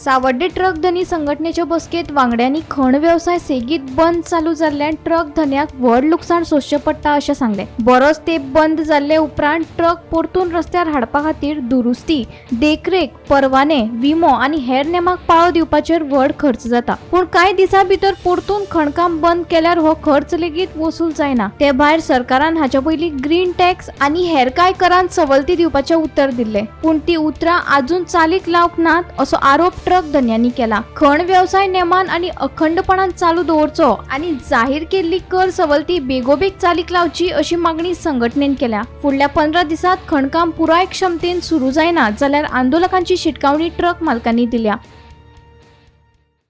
सावड्डे truck धनी संघटनेच्या बसकेत वांगड्यांनी खण वेवसाय सेगीत बंद चालू जाल्ल्यान ट्रक धन्याक व्हड लुकसाण सोंसचें पडटा अशें सांगलें. बरोच तेंप बंद जाल्ले उपरांत ट्रक परतून रस्त्यार हाडपा खातीर दुरुस्ती, देखरेख, परवाने, विमो आनी हेर नेमाक पाळो दिवपाचेर व्हड खर्च जाता. पूण कांय दिसां भितर परतून खणकाम बंद केल्यार हो खर्च लेगीत वसूल जायना. ते भायर सरकारान हाच्या पयलीं ग्रीन टॅक्स आनी हेर कांय करांत सवलती दिवपाचें उतर दिल्लें, पूण ती उतरां अजून चालीक लावंक नात असो आरोप ट्रक धनयांनी केला. खण वेवसाय नेमान आनी अखंडपणान चालू दवरचो आनी जाहीर केल्ली कर सवलती बेगोबेग चालीक लावची अशी मागणी संघटनेन केल्या. फुडल्या 15 दिसांत खणकाम पुराय क्षमतेन सुरू जायना जाल्यार आंदोलकांची शिटकावणी ट्रक मालकांनी दिल्या.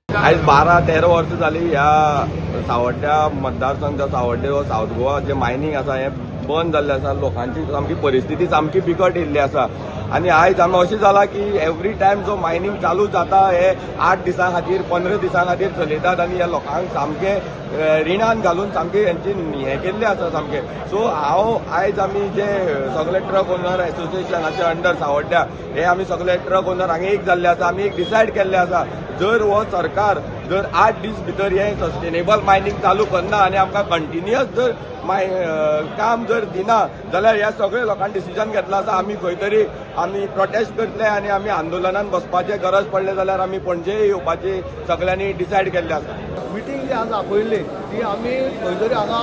आयज 12-13 वर्सां जाली ह्या सावड्ड्या मतदारसंघ, सावड्डे व सावथ गोवा जे मायनींग आसा हें बंद जाल्लें आसा. लोकांची सामकी परिस्थिती सामकी बिकट येयल्ली आसा आनी आयज आमी अशें जालां की एवरी टायम जो मायनींग चालू जाता हे 8 दिसां खातीर 15 दिसां खातीर चलयतात आनी ह्या लोकांक सामकें रिणान घालून सामकें हेंची हें केल्लें आसा सामकें. सो हांव आयज आमी जे सगळे ट्रक ओनर एसोसिएशनाचे अंडर सावड्ड्या हे आमी सगळे ट्रक ओनर हांगा एक जाल्ले आसा. आमी एक डिसायड केल्लें आसा, जर हो सरकार जर 8 दीस भितर हे सस्टेनेबल मायनींग चालू करना आनी आमकां कंटिन्युअस जर काम जर दिना जाल्यार ह्या सगळे लोकांनी डिसिजन घेतला आसा आमी खंय तरी आमी प्रोटेस्ट करतले आनी आमी आंदोलनान बसपाचें गरज पडलें जाल्यार आमी पणजे येवपाची सगळ्यांनी डिसायड केल्लें आसा. मिटींग जी आज आपयल्ली ती आमी खंय तरी हांगा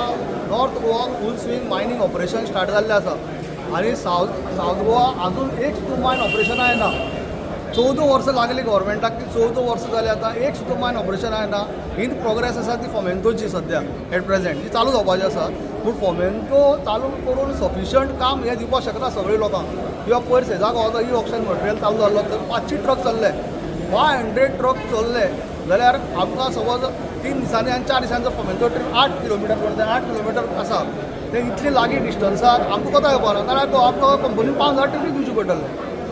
North Goa full swing mining operation start जाल्लें आसा आनी सावथ गोवा अजून एक सुद्दां मायन ऑपरेशन येना. 14 वर्सां लागली गव्हर्मेंटाक, ती 14 वर्सां जाली आतां एक सुद्दां मायन ऑपरेशन येना. इन प्रोग्रेस आसा ती फोमेंतोची सद्या एट प्रेझेंट ती चालू जावपाची आसा, पूण फोमेंतो चालू करून सफिशियंट काम हें दिवपाक शकना सगळीं लोकांक. किंवा पयर सेजा गांवाचो ई ऑक्शन मटेरियल चालू जाल्लो तर 500 ट्रक चल्ले, 500 ट्रक चल्ले जाल्यार आमकां समज 3 दिसांनी आनी 4 दिसांचो फोमेंतो ट्रीप 8 किलोमिटर पडटा, 8 किलोमिटर आसा तें इतलें लागीं डिस्टन्साक आमकां कोता येवपाक ना, जाल्यार आमकां कंपनीन 5,000 ट्रिपी दिवची पडटलें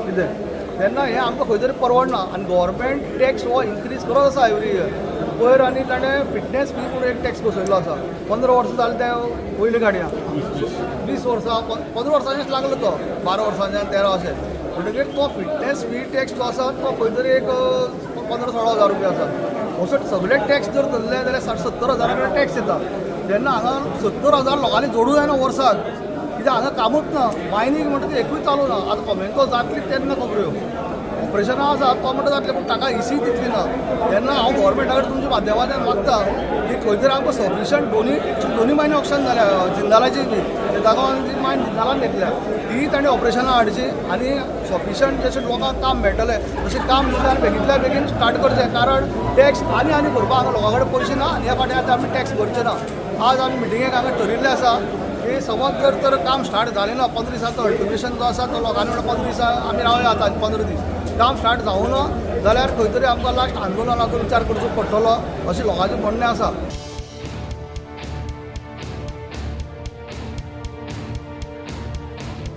कितें. तेन्ना हें आमकां खंय तरी परवडना आनी गव्हर्मेंट टॅक्स हो इन्क्रीज करत आसा एवरी इयर. पयर आनी ताणें फिटनेस फी म्हणून एक टॅक्स बसयल्लो आसा. 15 वर्सां जालीं ते वयले गाडयांक, 20 वर्सां 15 वर्सांचेच लागलो तो, 12 वर्सांच्यान 13 अशें. म्हणटकीर तो फिटनेस फी टॅक्स जो आसा तो खंय तरी एक 15-16 हजार रुपया आसा. असो सगळे टॅक्स जर धरले जाल्यार 60-70 हजारा कडेन टॅक्स येता. तेन्ना हांगा 70 हजार लोकांनी जोडूं जायना वर्साक, कित्याक हांगा कामूच ना, मायनींग म्हणटा तें एकूय चालू ना. आतां फोमेंतो जातली तेन्ना खबऱ्यो, ऑपरेशनां आसा तो म्हणटा जातलें, पूण ताका इसी तितली ना. तेन्ना हांव गव्हर्मेंटा कडेन तुमच्या माध्यमांतल्यान मागता की खंय तरी आमकां सफिशियंट दोनी मायनी ऑप्शन जाल्या, जिंदालाची बी शेतागांवान जी मायन जिंदालान घेतल्या ती ताणें ऑपरेशनां हाडची आनी सफिशियंट जशें लोकांक काम मेळटलें तशें काम दिवचें आनी बेगींतल्या बेगीन स्टार्ट करचें. कारण टॅक्स आनी आनी भरपाक हांगा लोकां कडेन पयशे ना आनी ह्या फाटी आतां आमी टॅक्स भरचे ना. आज आमी मिटिंगेक हांगा ठरिल्लें आसा की समज जर तर काम स्टार्ट जालें ना 15 दिसांचो अल्टिमेशन जो आसा तो लोकांनी म्हणटा 15 दिसां आमी रावया आतां 15 दीस काम स्टार्ट जावं ना जाल्यार खंय तरी आमकां लास्ट आंदोलनाचो विचार करचो पडटलो अशें लोकांचें म्हणणें आसा.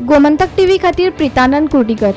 गोमंतक टीव्ही खातीर प्रितानंद कुर्डीकर.